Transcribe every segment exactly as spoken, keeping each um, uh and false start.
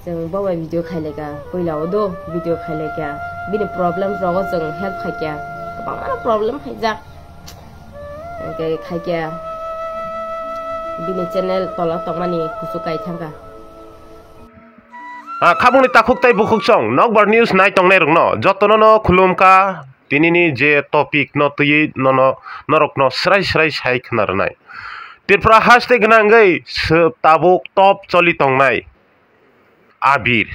Chwng bo bai video khailai kha, puila o do video khailai kha, bini problem rogo chwng help khai kha, kwbangma problem khaijak, hwnkhe khai kha bini channel tola tongmani kuchuk kai thangkha. Ah, khabungni takhuk tei bukhuk song, Nokbar News nai tongnai rokno jotono no khulum kha. Tinini je topic no twiwi nono, norokno srai srai sai khna rwnai. Tripura haste gwnangwi se-, tabuk top choli tongnai Abir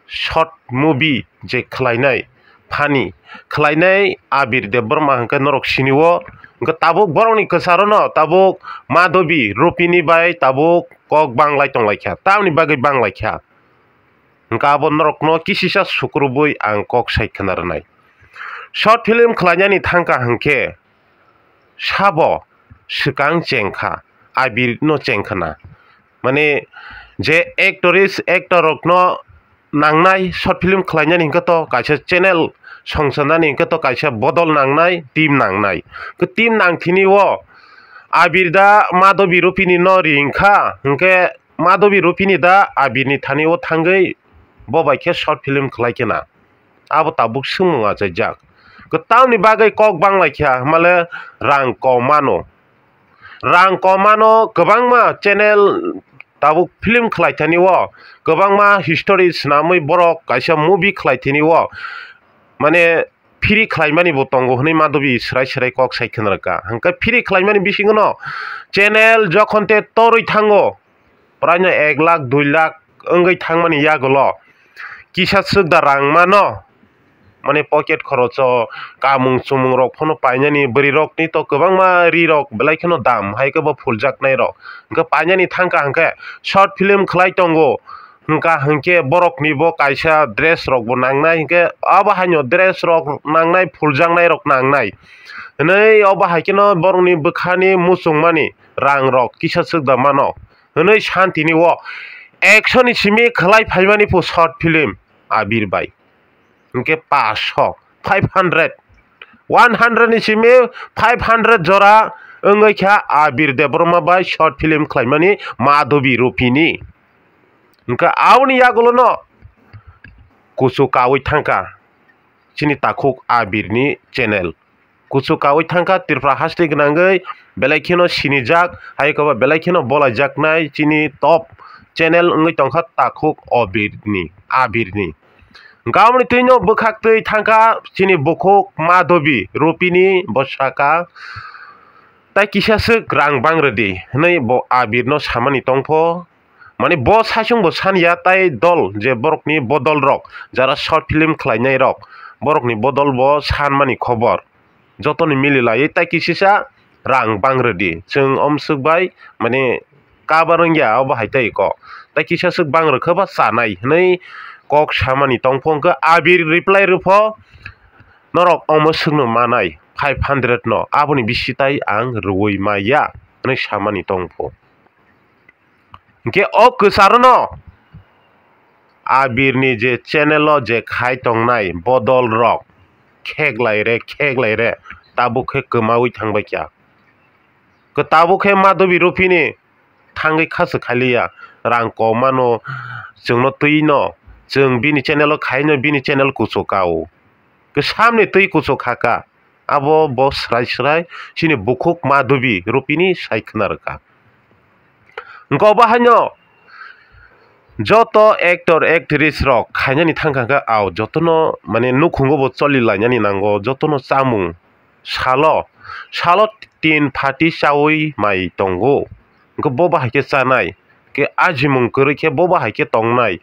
short movie je khlainai, funny khlainai Abir Debbarma hwnkhe norok sinio. Hwnkhe tabuk borokni kwcharono tabuk Madhobi Rupini bai tabuk kok banglai tonglaikha, tamni bagwi banglaikha. Hwnkhe abo norokno kisisa sukrubwi ang kok sai khna rwnai. Short film khlainani thangkha hwnkhe sabo swkang chengkha, Abirno chengkhana. Mane je actress, actor rokno nangnai short film khlainani hwnkhe to kaisa channel songsanani hwnkhe to kaisa bodol nangnai, team nangnai. Khe team nangthini o Abir da Madhobi Rupini no ringkha, hwnkhe Madhobi Rupini da Abirni thani o thangwi bo bai khe short film khlai khe na. Abo tabuk swngmung achaijak. Kwtalni bagwi kok banglaikha, hwnmale rang kom mano. Rang kom mano, kwbangma channel tabuk film khlai thani o, kwbangma history swnamwi borok kaisa movie khlai thani o, mane, free khlaimani bo tongo hwnwi Madhobi swrai swrai kok sai khna rwkha. Hwnkhe free khlaimani bisingo no channel jokhon te torwi thango, praino ek lakh dui lakh wngwi thangmani yagulo kisa swk da rang mano, mane pocket khorocho, kamung chumung rok phano painani, bwrwi rokni to kwbangma ri rok belai kheno dam, hai khe bo phuljaknai rok. Hwnkhe painani thangkha hwnkhe short film khlai tongo, hwnkha hwnkhe borokni bo kaisa dress rok bo nangnai, hwnkhe abo haino dress rok nangnai, phuljaknai rok nangnai hwnwi, obo hai kheno borokni bwkhani muchungmani rang rok kisa swk da mano hwnwi santini o ekso ni simi khlai phaimani pho short film Abir bai. Hwnkhe paanch sho, five hundred, one hundred ni simi five hundred jora wngwi kha Abir Debbarma bai short film khlaimani Madhobi Rupini. Hwnkhe aboni yagulo no kuchuk kaui thangkha chini takhuk Abirni channel. Kuchuk kaui thangkha Tripura haste gwnangwi belai kheno sinijak, hai koba belai kheno bolaijaknai chini top channel wngwi tongkha takhuk Obirni, Abirni. Hwnkhe aboni twino bwkhak twi thangkha chini bukhuk Madhobi Rupini, bo saka, "Tai kisa swk rang bang rwdi," hwnwi bo Abirno samani tongpho. Mane bo saichung bo saniya, tai dol je borokni bodol rok, jara short film khlainai rok, borokni bodol bo sanmani khobor. Jotoni mili laiwi tai kisisa rang bang rwdi. Chwng omswk bai, mane, kabar wngya, obo hai tai kok. Tai kisa swk bang rwkha ba chanai hwnwi kok samani tongpho, hwnkhe Abir reply rwpho, "Norok omo swkno manai five hundred no, aboni bisi tai ang rwui maya," hwnwi samani tongpho. Hwnkhe o kwcharono Abirni je channel o je khai tongnai bodol rok kheklai re, kheklai re, tabuk khe kwmaui thangbai kha. Khe tabuk khe Madhobi Rupini thangwi khaswk khailiya, rang kom mano, chwngno twi no, chwng bini channel o khaino bini channel kuchuk kao. Khe samni twi kuchuk kha ka. Abo bo srai srai chini bukhuk Madhobi Rupini sai khna rwkha. Hwnkhe obo haino joto actor actress rok khainani thangkha khe, ao jotono mane nukhungo bo choli lainani nango, jotono chamung salo, salo tin phati chaui mai tongo. Hwnkhe bo bahai khe chanai, khe ajimung kwrwi khe bo bahai khe tongnai.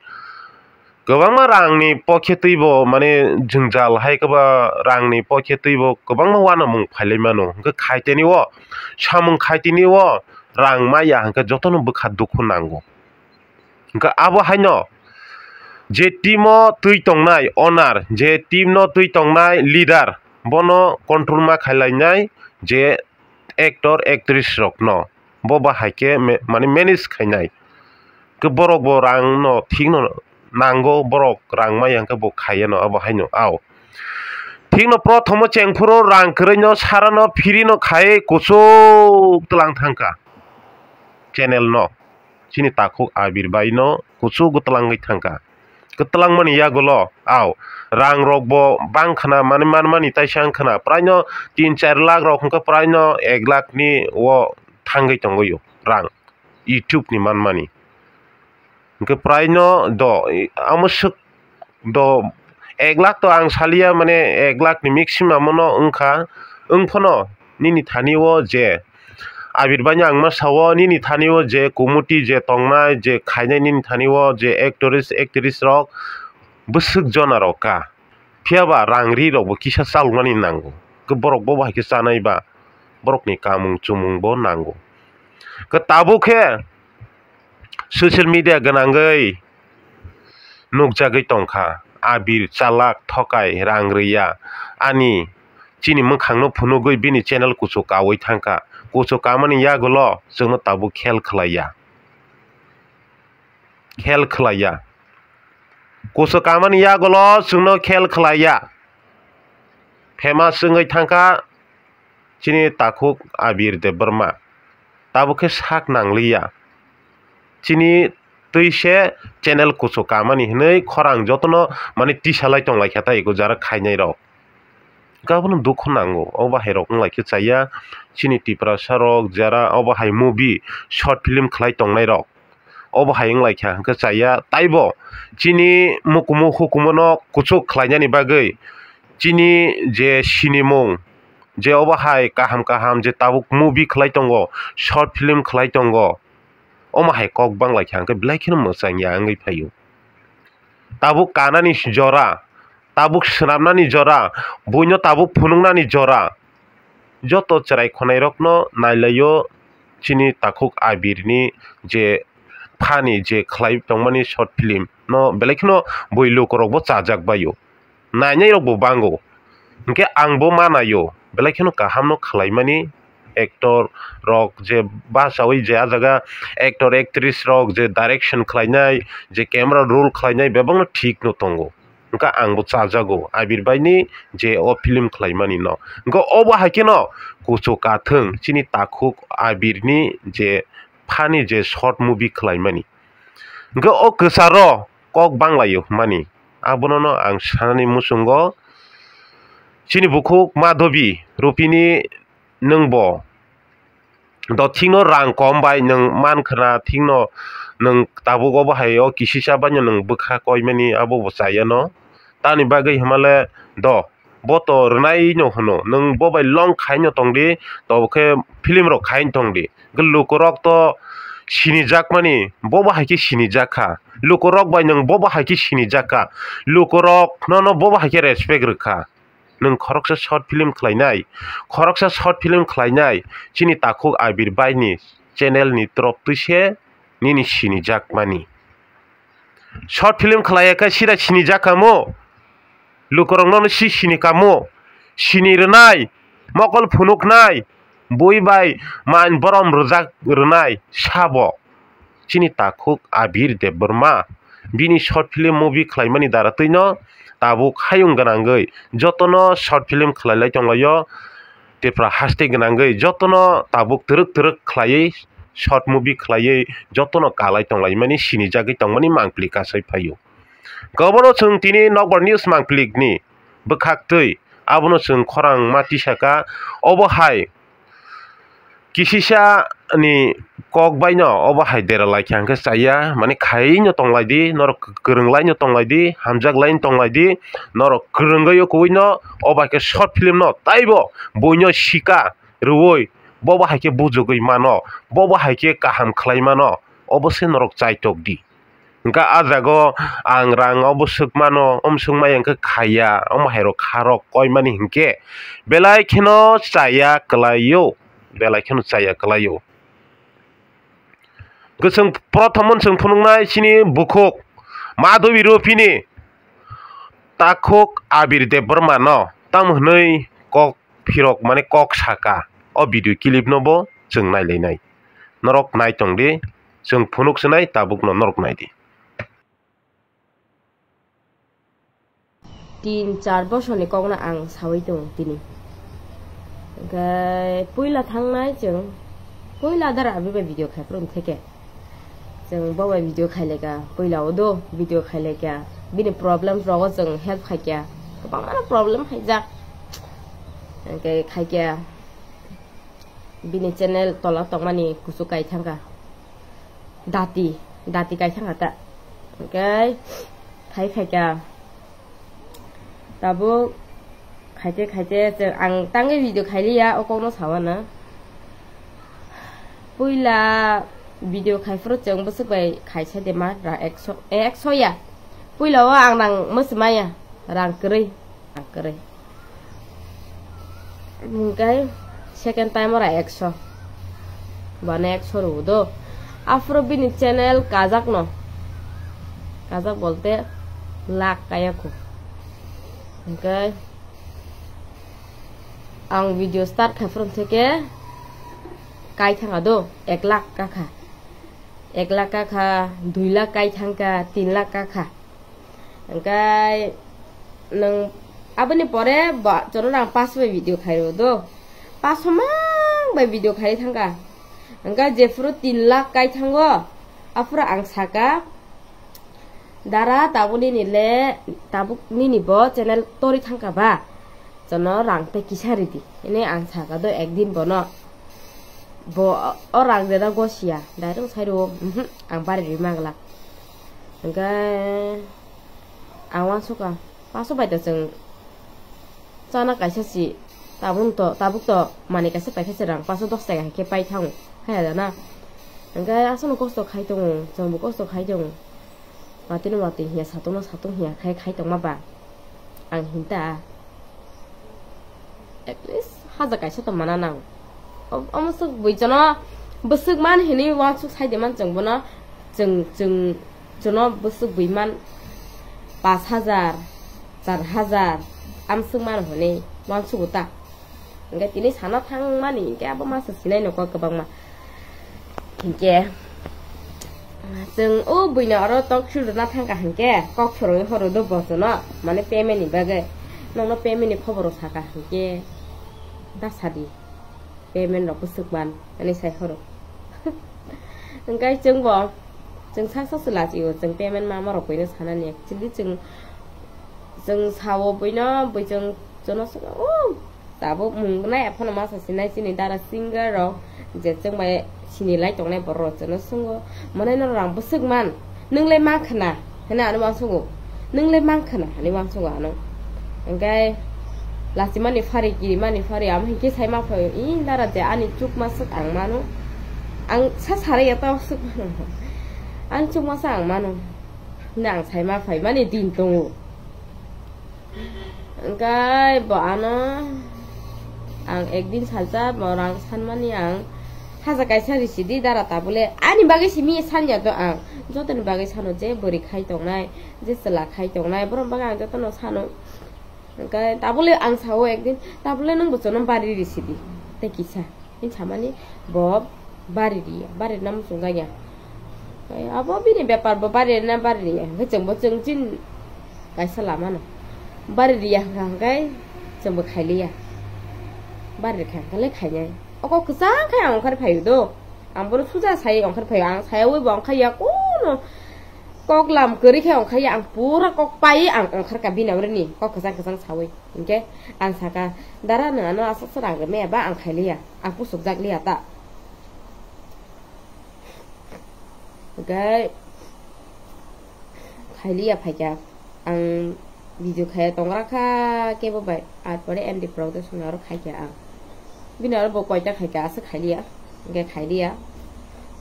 Kwbangma rangni pokhe twibo, mane, jwngjal hai kwba rangni pokhe twibo kwbangma uanamung phailai mano. Hwnkhe khaiteni o, samung khaiteni o rang maya hwnkhe jotono bwkha dukhu nango. Hwnkhe abo haino je team o twi tongnai owner, je team no twi tongnai leader, bono control ma khailainai je actor, actress rokno bo ba hai khe me-, mane manage khainai. Khe borok bo rang no thik no nango, borok rang maya hwnkhe bo khaiya no abo haino ao. Thik no prothomo chengphuru rang kwrwi no sara no free no khai kuchuk twlang thangkha channel no. chini takhuk Abir bai no kuchuk gwtlangwi thangkha. Gwtlangmani yagulo, au, rang rok bo bang khna, mane, manmani taisa wng khna, praino tin char lakh rok hwnkhe praino ek lakh ni o thangwi tongwi o rang YouTube ni manmani. Hwnkhe praino do, amo swk do, ek lakh to ang saliya, mane, ek lakh ni maximum no wngkha, wng phano nini thani o je Abir bai no ang ma sao, nini thani o je committee je tongnai, je khainai, nini thani o je actress, actress rok bwswk jona rok ka. Phiya ba rang ri rok bo kisa chaloknani nango. Khe borok bo bahai khe chanai ba, borok ni kamung chumung bo nango. Khe tabuk khe social media gwnangwi nukjagwi tongkha, Abir chalak thokai rang rwya, ani chini mwkhangno phunugwi bini channel kuchuk kaui thangkha. Kuchuk kamani yagulo chwngno tabuk khel khlaiya, khel khlaiya. Kuchuk kamani yagulo chwngno khel khlaiya. Famous wngwi thangkha chini takhuk Abir Debbarma. Tabuk khe sak nangliya. Chini twi se channel kuchuk kamani hinwi khorang jotono mane tisalai tonglaikha tai eko jara khainai rok. Hwnkhe abono dukhu nango, o bahai rok wnglaikhe chaya chini Tiprasa rok jara o bahai movie short film khlai tongnai rok. Obo hai wnglaikha hwnkhe chaya, taibo chini mukumu hukumu no kuchuk khlainani bagwi chini je sinimung, je obo hai kaham kaham je tabuk movie khlai tongo, short film khlai tongo, omo hai kok banglaikha hwnkhe belai kheno mwchangya wngwi phaio. Tabuk kanani jora, tabuk swnamnani jora, buino tabuk phunuknani jora, joto chwrai khwnairokno nailaio chini takhuk Abirni je phani je khlai tongmani short film no belai kheno bui lukurokbo chajak baio, nainairokbo bango. Hinkhe angbo manaio belai kheno kahamno khlaimani, actor rok je bachaui je ah jaga actor actress rok je direction khlainai, je camera roll khlainai bebakno thikno tongo. Hwnkhe angbo chajago Abir baini je o film khlaimani no. Hwnkhe obo hai kheno kuchuk kathwng chini takhuk Abirni je phani je short movie khlaimani. Hwnkhe o kwcharo kok banglaio hwnmani. Abono no ang sanani muchungo chini bukhuk Madhobi Rupini nwngbo do thikno rang kom bai nwng man khwna thikno nwng tabuk obo hai o kisisa baino nwng bwkha koimani abo bo chayano. Tamni bagwi hwnmale do bo to rwnaino hwno, nwng bo bai long khaino tongdi, to khe film rok khaino tongdi. Lukurok to sinijakmani bo bo hai khe sinijakha, lukurok bai nwng bo bo hai khe sinijakha, lukurok nono bo bo hai khe respect rwkha. Nwng khoroksa short film khlainai, khoroksa short film khlainai, chini takhuk Abir baini channel ni torop twi se nini sinijakmani. Short film khlaiya khe sida sinijakha mo, lukurokno si sini kamo, sini rwnai, mokol phunuknai, bui bai man borom rwjak rwnai sabo. Chini takhuk Abir Debbarma bini short film movie khlaimani dara twino tabuk hayung gwnangwi jotono short film khlailai tonglaio. Tipra haste gwnangwi jotono tabuk twrwk twrwk khlaiwi short movie khlaiwi jotono kalai tonglaimani sinijagwi tongmani mangpili kasai phaio. Obono chwng tini Nokbar News mangpilikni bwkhaktwi abono chwng khorang ma tisaka. Obo hai kisisa ni kok baino obo hai dera laikha hwnkhe chaya, mane khaino tonglaidi, norok kwrwnglaino tonglaidi, hamjaklaino tonglaidi, norok kwrwngwi o kubuino obo hai khe short film no taibo buino sika rwui bobo hai khe bujugwi mano, bobo hai khe kaham khlai mano, obo se norok chaitok di. Hwnkhe ah jaga o ang rang obo swk mano, omo swk maya hwnkhe khaiya, omo hai rok kha rok koimani hinkhe belai kheno chaya kwlaio, belai kheno chaya kwlaio. Hwnkhe chwng prothom o chwng phunuknai chini bukhuk Madhobi Rupini takhuk Abir Debbarma no tamo hwnwi kok phirok mane kok saka, o video clip no bo chwng nailainai. Norok nai tong di, chwng phunuk swnai tabuk no norok nai di. Tin char bosor ni kok no ang saui tongo tini. Hwnkhe puila thangnai chwng, puila dara abi bai video khai phuru theke. Chwng bo bai video khaileka, puila o do video khaileka, bini problem rogo chwng help khaikya, kwbangma problem khaijak. Hwnkhe khaikya, bini channel tola tongmani kuchuk kai thangkha, dati, dati kai thangkha ta. Hwnkhe khai khaikya. Tabuk khaite khaite chwng ang tangwi video khailiya, o kokno sawana. Puila video khaiphuru chwng bwswk bai khaisa de ma ra ekso, eh, ekso ya. Puila o ang nang mwswmaya, rang kwrwi, rang kwrwi. Hwnkhe second time ora ekso. Bana ekso rw do. Aphuru bini channel kajak no. Kajak bolte lakh kaya kho. Hwnkhe ang video start khai phuru theke kai thangkha do, ek lakh kakha. Ek lakh kakha, dui lakh kai thangkha, tin lakh kakha. Hwnkhe nwng aboni pore bo chwng rang paso bai video khairw do. Paso mang bai video khai thangkha. Hwnkhe jephuru tin lakh kai thango, aphuru ang saka, "Dara, tabuk nini le, tabuk nini bo channel tori thangkha ba? Chwngno rang tei kisa ridi," hwnwi ang saka do ekdin bono. Bo o rang reda gosiya, direct sai rwo, "Mhm, ang bari rwi manglak." Hwnkhe ang uansukha, paso bai to chwng chana kaisa si, tabuk to, tabuk to mani kaisa paikha se rang paso dos taka hai khe pai thango, haya da na? Hwnkhe aswkno kosto khai tongo, chwngbo kosto khai tongo. Watwino watwi hiya, satungno satung hiya khai, khai tongma ba ang hinta. At least haja kaisa to mana nang. O-, omo swk bui chwngno bwswk man hinwi uansuk sai de man chwng bono. Chwng, chwng, chwngno bwswk bui man pash hajar, char hajar, amswk man hinwi uansugo ta. Hwnkhe tini sana thangmani hwnkhe abo masa sinai nokha kwbangma. Hwnkhe chwng o buino oro talk show rwna thangkha hwnkhe kok phwrwngwi horo do bosono, mane payment ni bagwi. Nokno payment ni khobor rok saka hwnkhe ta sadi, payment rok bwswk man ani sai horo. Hwnkhe chwngbo, chwng sak sak se lachio, chwng payment ma ma rok buino sanani actually chwng, chwng sao buino, bui chwng, chwngno swkang o. Tabuk mung nai aphano masa sinai chini dara singer rok je chwng bai sini lai tongnai borok rok chwngno swngwi mwnai norok rang bwswk man, nwng lai man khwna hwnwi ano uansugo, nwng lai man khwna hwnwi uansugo ano. Hwnkhe lachimani phari kirimani phari amo hinkhe sai ma phaio, "I dara je ani chukma swk ang mano, ang sa sarai ya tok swk mano, ani chukma swk ang mano," hwnwi ang sai ma phaimani din tongo. Hwnkhe bo ano ang ekdin salsa bo rang sanmani ang haja kaisa risidi dara tabule ani bagwi simi sanya to ang jotoni bagwi sano je bwrwi khai tongnai je chwla khai tongnai borok bagwi ang jotono sano hwnkhe tabule ang sao ekdin tabule nwng bo chwngno bari risidi tei kisa. Hini samani bo bari riya, bari rina muchungjak ya. Abo bini bepar bo bari rina bari riya. Hwnkhe chwngbo chwng chin kaisa lama no. Bari riya hwnkha hwnkhe chwngbo khailiya. Bari rikha hwnkhe le khainai. O kok kwchang khe ang ongkhar phaio do. Ang bono suja sai ongkhar phaio. Ang sayawi bo ongkhar ya kuno. Kok lam kwrwi khe ongkhar ya ang pura kok pai ang ongkhar ka bini amrwini. Kok kwchang kwchang sawi. Hwnkhe ang saka, "Dara, nwng ano aswk swrang rwmaya ba ang khailiya, ang pusukjak liya ta." Hwnkhe khailiya phaikha, ang video khaya tongra kha kebo bai, ar pore N D Production aro khaikha ang. Bini aro bo koita khaikha aswk khailiya. Hwnkhe khailiya.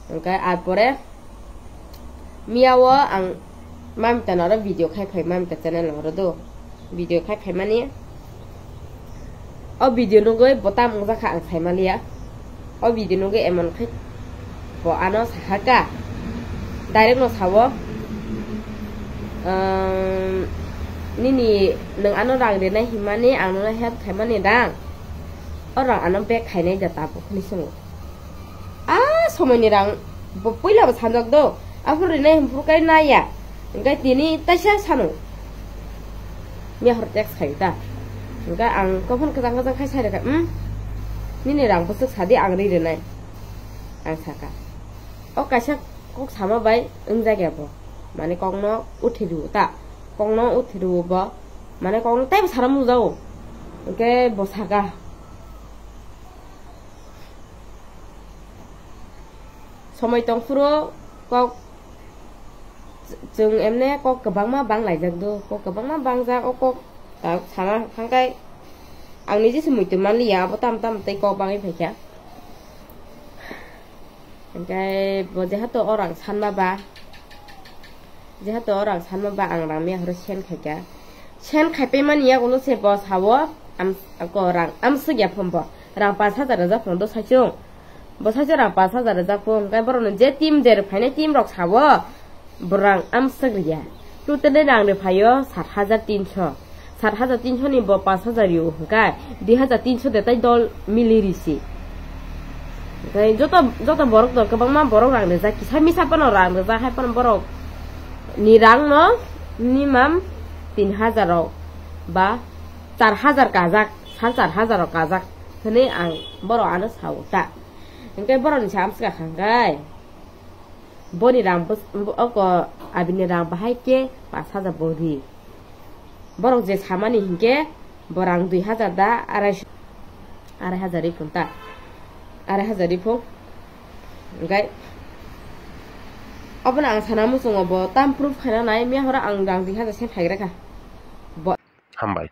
Hwnkhe ar pore miya o ang mamita no oro video khai phai, mamita channel no oro do video khai phaimani. O video nugwi bo tam wngjakha ang saimaliya. O video nugwi emon khai bo ano sahaka, direct no sao, "Umm, nini nwng ano rang rinai hinmani ang nono help khaimani dang, o rang ano back khainai da tabuk," hinwi swngo. A somoini rang bo puila bo sanjak do. Aphuru rinai hwnphuru kai naiya. Hwnkhe tini taisa sano. Miya hor text khai ta. Hwnkhe ang kophon kwchang kwchang khai sai rwkha, "Hmm? Nini rang bwswk sadi ang ri rwnai." Ang saka. O kaisa Kok sama bai wngjakya bo. Mane kokno uthi rwo ta. Kokno uthi rwo bo. Mane kokno teibo sana mujago. Hwnkhe bo saka. Somoi tongphuru kok chwng emne kok kwbangma bang laijak do. Kok kwbangma bangjak o kok ta sana thangkai ang niji se muitu manliya abo tam tam tei kok bangwi phaikha. Hingke bo jehato orang sanma ba, jehato orang sanma ba ang rang mia horo sen khaika. Sen khaipai mani yagulo se bo sawo, am, ako rang amswk ya phon bo. Rang pash hajar rwjak phon do saichung. Bo saichung rang pash hajar rwjak phon, hingke borokno je team je rwphainai team rok sawo. Borang amswk riya. Totally rang rwphaio sat hajar tinso. Sat hajar tinso ni bo pash hajar rio hwnkhe dui hajar tinso de tai dol mili risi. Hwnkhe joto, joto borok to kwbangma borok rang rijak, kisa misa phano rang rijak, hai phano borok ni rang no minimum tin hajar rok ba char hajar kajak, sal char hajar rok kajak hwnwi ang borok ano sao ta. Hwnkhe borok ni sa amswk kha hwnkhe. Boni rang bws-, bo-, oko abini rang bahai khe pash hajar bo ri. Borok je samani hinkhe bo rang dui hajar da arai, arai hajar ri phung ta. Arai hajar ri phung. Hwnkhe obono ang sana muchungo bo tam proof khaina nai, miya horo ang rang dui hajar se phaigra kha. Bo- Hambai.